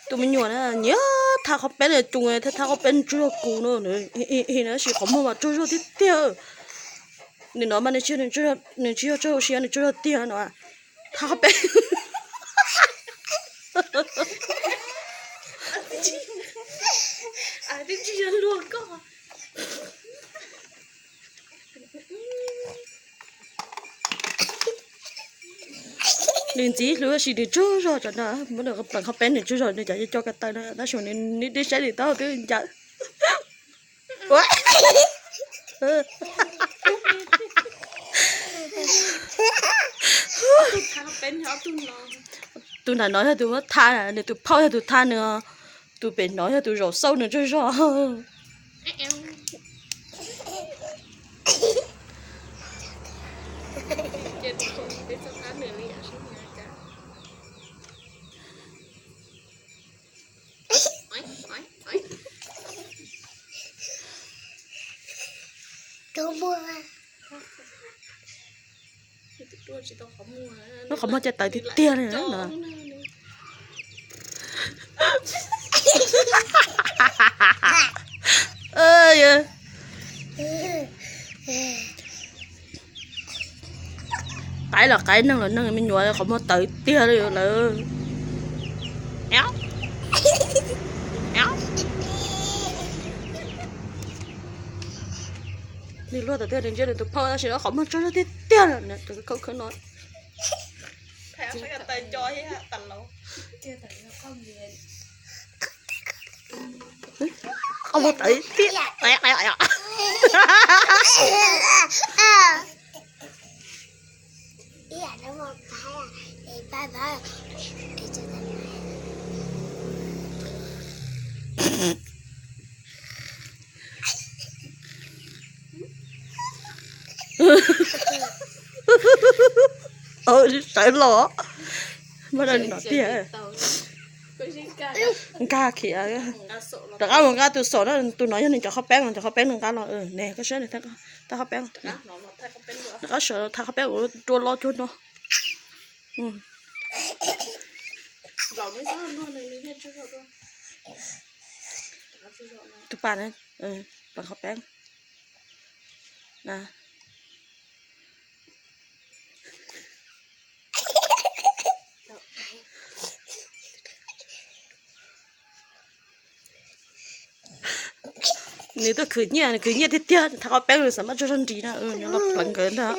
Tus me nyuam na nyiam thab qhov peeb, coob thab qhov peeb nws tsaug zog kuv no, tab sis qhov muag mas tsaug zog tiag tiag. Nim no mas nws tsis yog tsaug zog siab, nws tsaug zog tiag no. Thab qhov peeb. Nws ntxiv hlub tab sis nws tsaug zog, cov no muab nws pleev qhov peeb nws tsaug zog, nws cov co ko taw no tab sis nws saib nws taub hau twb ncaws. Tus nram no yog tus muab thab, nws tus phauj yog tus thab nws, tus pem no yog tus zaum xauj nws tsaug zog. Lub qhov muag caj tawv tiag tiag li no. Qaib los qaib, neeg los neeg, me nyuam qhov muag tawv tiag li lawm. Nws luag tawm tiag, nws ntsia nws tus phauj tab sis qhov muag tsaug zog tiag tiag li tus khawb khawb no. Qhov muag tawv tiag. Sawv los, muab rau no tiag. Nkag khiav, rov qab mus nqa tus xom no, tus no yog nws cov qhov peeb, cov qhov peeb nws nqa los ne, koj saib, thab qhov peeb, rov qab sawv thab qhov peeb ua rua lo cuag no. Tus pas na, pas qhov peeb na. Nws tuaj khwv nyiaj, nws khwv nyiaj tiag tiag, thab qhov peeb nws xav mas tsaug zog nris na, nws los pleev nkawd ntag.